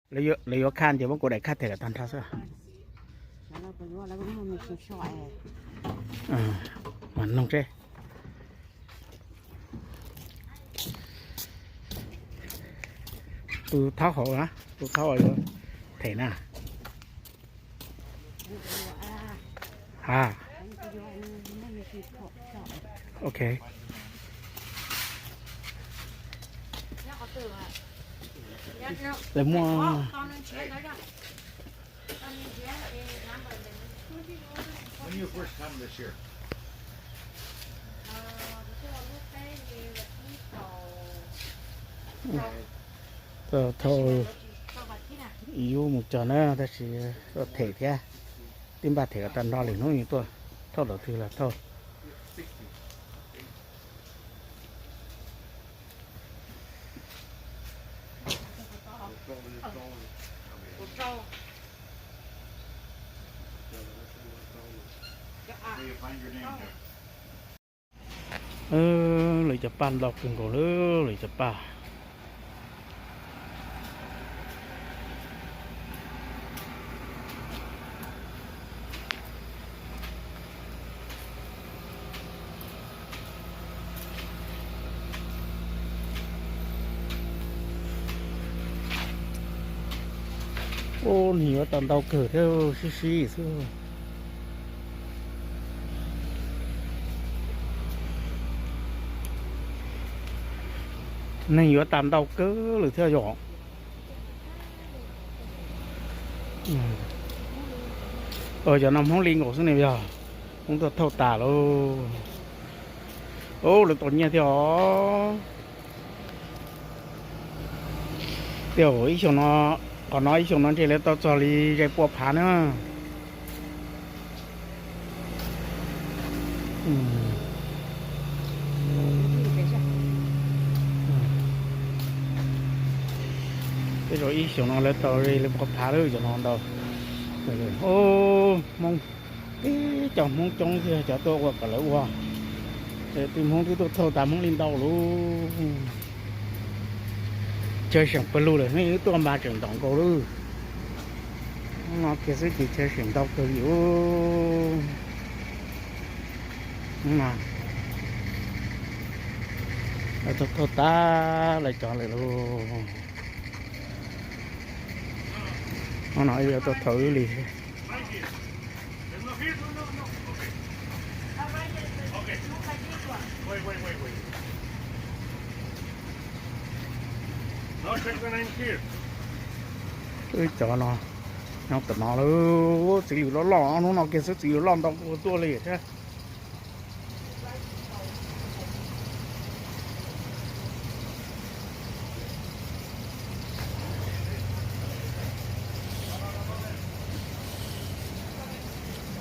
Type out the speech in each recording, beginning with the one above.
Lawv yuav khaj ces muab kuv daim khaj them kom tag nrho xwb. Mas noog seb. Tus thaub hauv na, tus thaub uas yuav them na. Ha. Ok. Lawv muaj Tau thauj yub mus cog na, tab sis them thiab. Twb npaj them kom tag nrho li, hnub tuaj thauj thaum twg los thauj. Lawv cov paj ntau kawg nkaus lawm, lawv cov paj. Ub, neeg yuav tau ntau kawg thiab, sib sib xwb. Neeg yuav tau ntau kawg lawm thiab yom. Cov no Hmoob li nkaus xwb ne yog, Hmoob tuaj thauj tas lauj. Ub, lawv tau nyiaj thiab os. Tiam ib xyoos no, qhov no ib xyoos no ntshe lawv tau txog li ze pua phav na. Tej zaum ib xyoos no lawv tau ze li pua phav lawm cov no ntau. Hmoob, tib co Hmoob coob thiab cov tuaj ua kom lawv ua. Twb Hmoob twb tuaj thauj tas Hmoob li ntau lauj. Chaw seem pawg lug lawm, nej wb tuaj mas tseem ntau nkaus lawm. Hnub no kiag xwb ces chaw seem ntau kawg li ub. Lawv tuaj thauj tas lawv cov lawm lauj. Hnub no yuav tuaj thauj wb li. Wb cov no nyob tom no lawm, txiv lws loj loj, hnub no kiag xwb txiv lws loj ntau ua tuaj li thiab.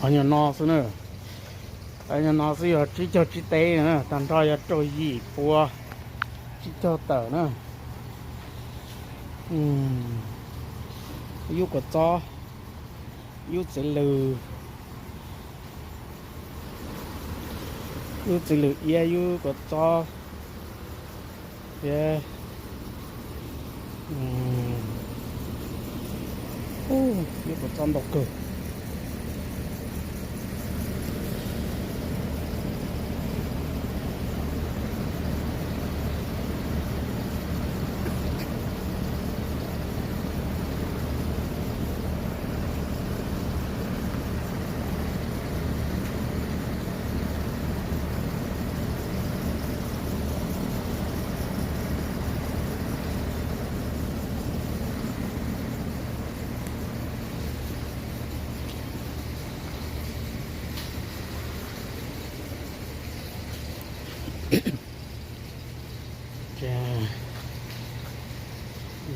Qhov nyuag no xwb na, qhov nyuag no xwb yog tsib caug tsib teb na, tag nrho yog rau yim pua tsib caug tawm na. Yub kua txob, yub txiv lws, yub txiv lws iab, yub kua txob thiab. Yub kua txob ntau kawg.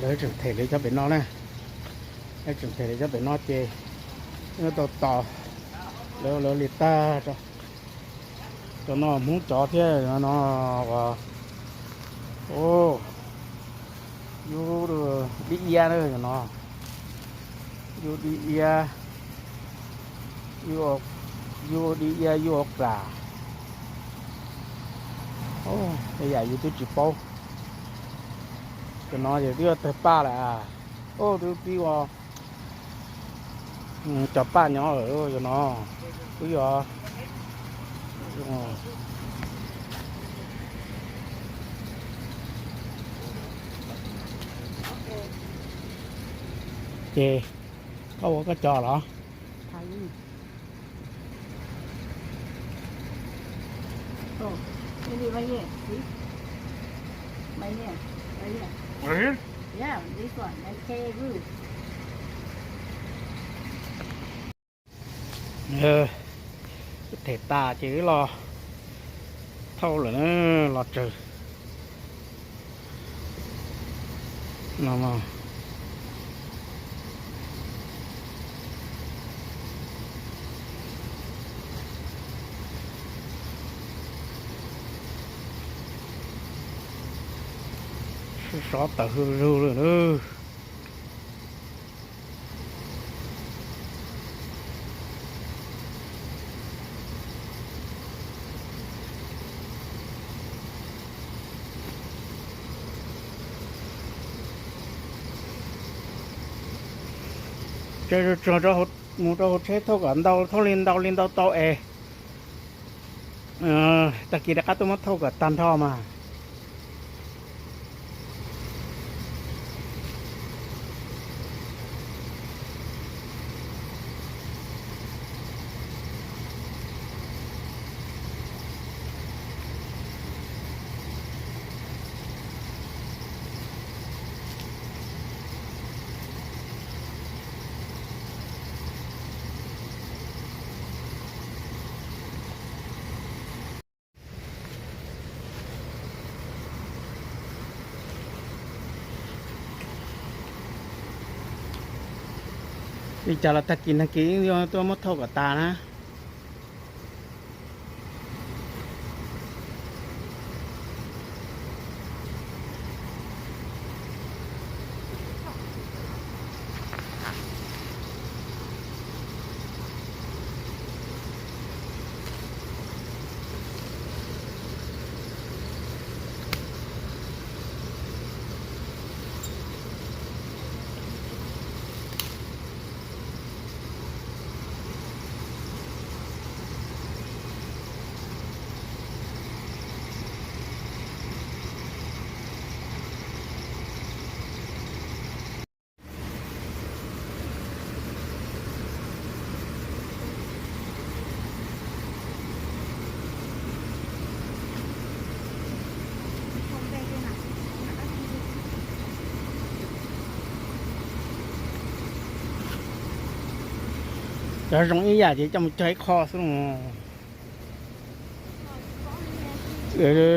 Lawv tseem them lawv cov pem no na, lawv tseem them lawv cov pem no ces nyob tau tos lawv, lawv li tag. Cov no Hmoob cov thiab no. Yub dib iab na no, yub dib iab, yub dib iab, yub ua plam. Tej yam yus twb tsis paub. Cov no ces twb yuav tawg paj lawm. Twb pib ua cov paj nyob lawm no. Twb yog ces koj ua koj cov los. Oh, maybe right here. See? Right here. Right here. Right here? Yeah, this one. Like, okay, good. Them tas ces wb los thauj lawm na, los tsawg no. Sov tawm hwj lug lawm na. Ces tsuag mus rau hauv tsheb thauj kom ntau, thauj li ntau li ntau tau es tag kis rov qab tuaj muab thauj kom tag nrho mas. Li cas los tag kis nag kis tuaj muab thauj kom tas na. Cov zoo ib yam ces coj mus cog ib qho xwb los.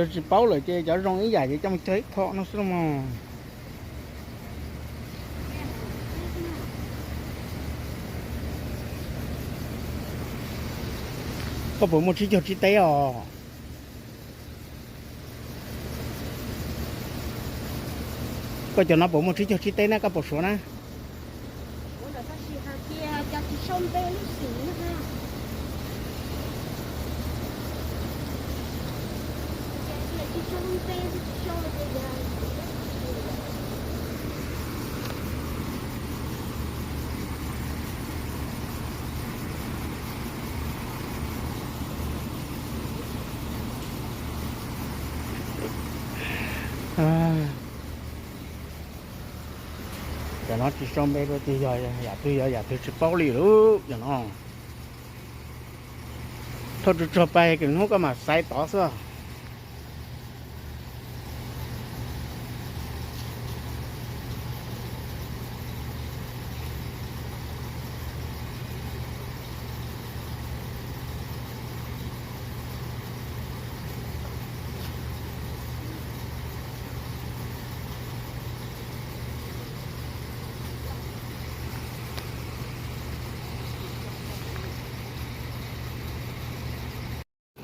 Tsis paub lawm ces cov zoo ib yam ces coj mus cog ib qho no xwb los mas. Koj puas muaj tsib caug tsib teb os? Koj cov no puas muaj tsib caug tsib teb na, koj puas suav na? Cov no tsis sau npe rau ces yog yam twg yog yam twg tsis paub li lawm cov no. Thauj tsuag tsuag pais, hnub koj mam xaiv tod xwb.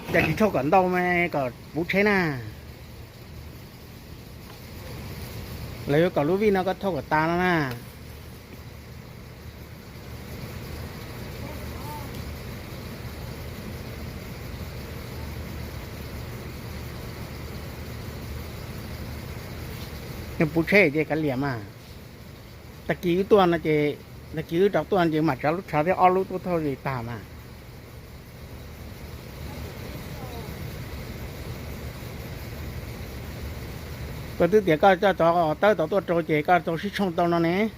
Cas tsis thauj kom ntau mas kom puv tsheb na. Lawv yuav kom lub vij no koj thauj kom tas no na. Nws puv tsheb ces kav liam mas. Tag kis wb tuaj no ces, tag kis wb rov tuaj ces mam tsav lub tshav thiab ob lub tub thauj zis tag mas. Koj twb tias koj coj cov tawb tod tuaj rau ces koj tau sib tshooj tau no ne.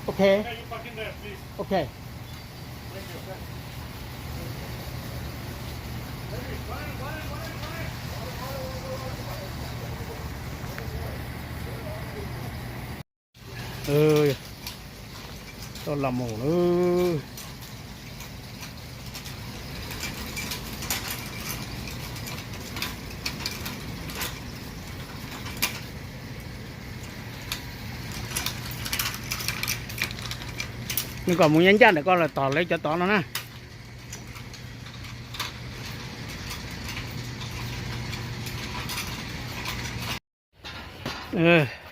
Ok. Ok. Tau los mus lawm. Nws kom mus nyob ncaj ntawm koj los tom lawv cov tod no na.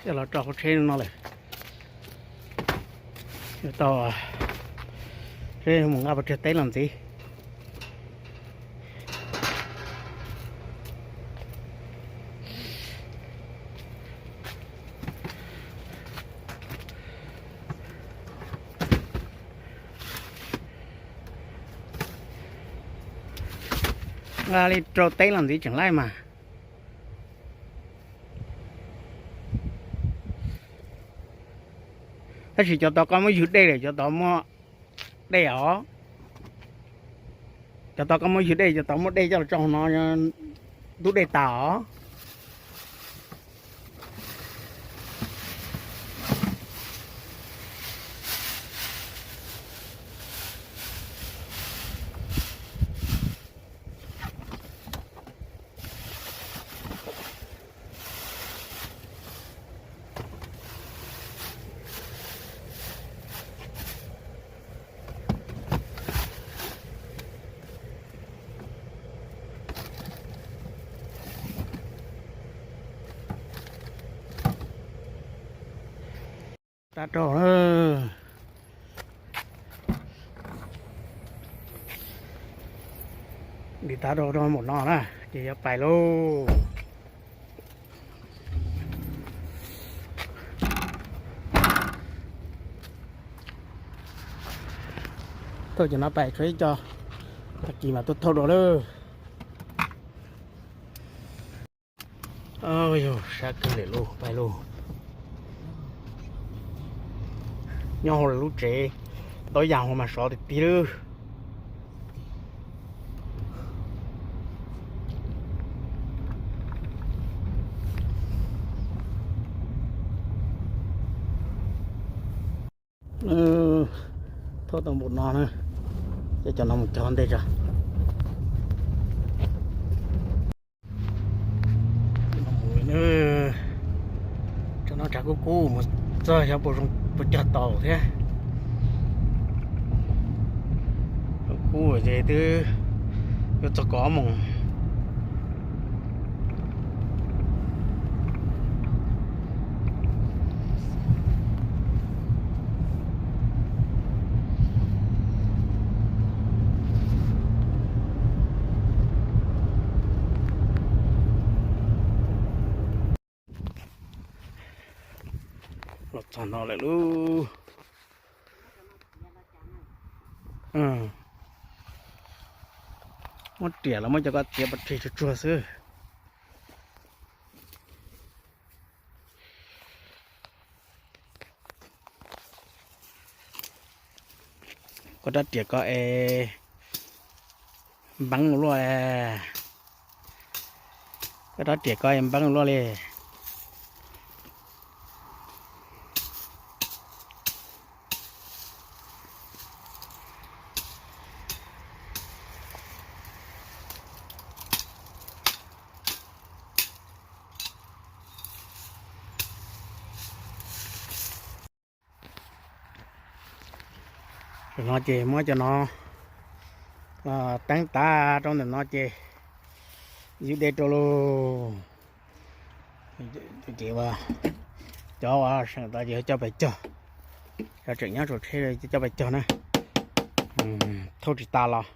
Coj los rau hauv tsheb no lawm. Tau, seb mus nqa pov tseg teb los ntxiv. Nqa li rau teb los ntxiv tseem laij mas. Tab sis cov tod koj muab ywg dej lawm, cov tod muab dej os. Cov tod koj muab ywg dej, cov tod muab dej coj los tso hauv no, ntub dej tas os. Tag rau na. Dim tag rau rau npaum no na, ces yuav pais lauj. Thauj cov no pais tshuav ib co, tag kis mas tuaj thauj dua lawm. Yog sab kawg li lauj, pais lauj. Nyob hauv lawv lub tsev, ntaub yas hauv mas sov tiag tiag lawm. Thauj tau npaum no na, ces cov no mus cog ntej tso. Tso no tshav kub kub mus txog xyov puas cog tau thiab. Kub ces twb yuav txog kaum ob moos. Los txog no lawm lub. Muab riam los muab cov ko txiav pov tseg tsuag tsuag xwb. Koj rab riam ko es npeeb luaj. Koj rab riam ko es npeeb luaj li. Tam no ces muab cov no teeb tag rau ntawm no ces yug dej rau lauj. Ces cov uas seem tas ces coj pais cog, cov tseem nyob saum tsheb coj pais cog na. Thauj tsis tas los,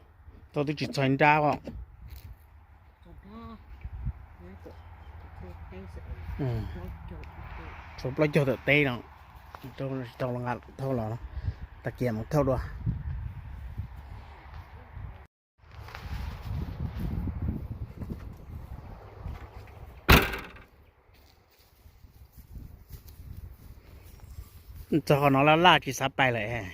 thauj twb tsis txog nrab os. Tshuav plaub caug tawm teb no, tsis tau los nqa thauj los, tag kis mus thauj dua. Txog qhov no laj laj tsis xav pais lawm.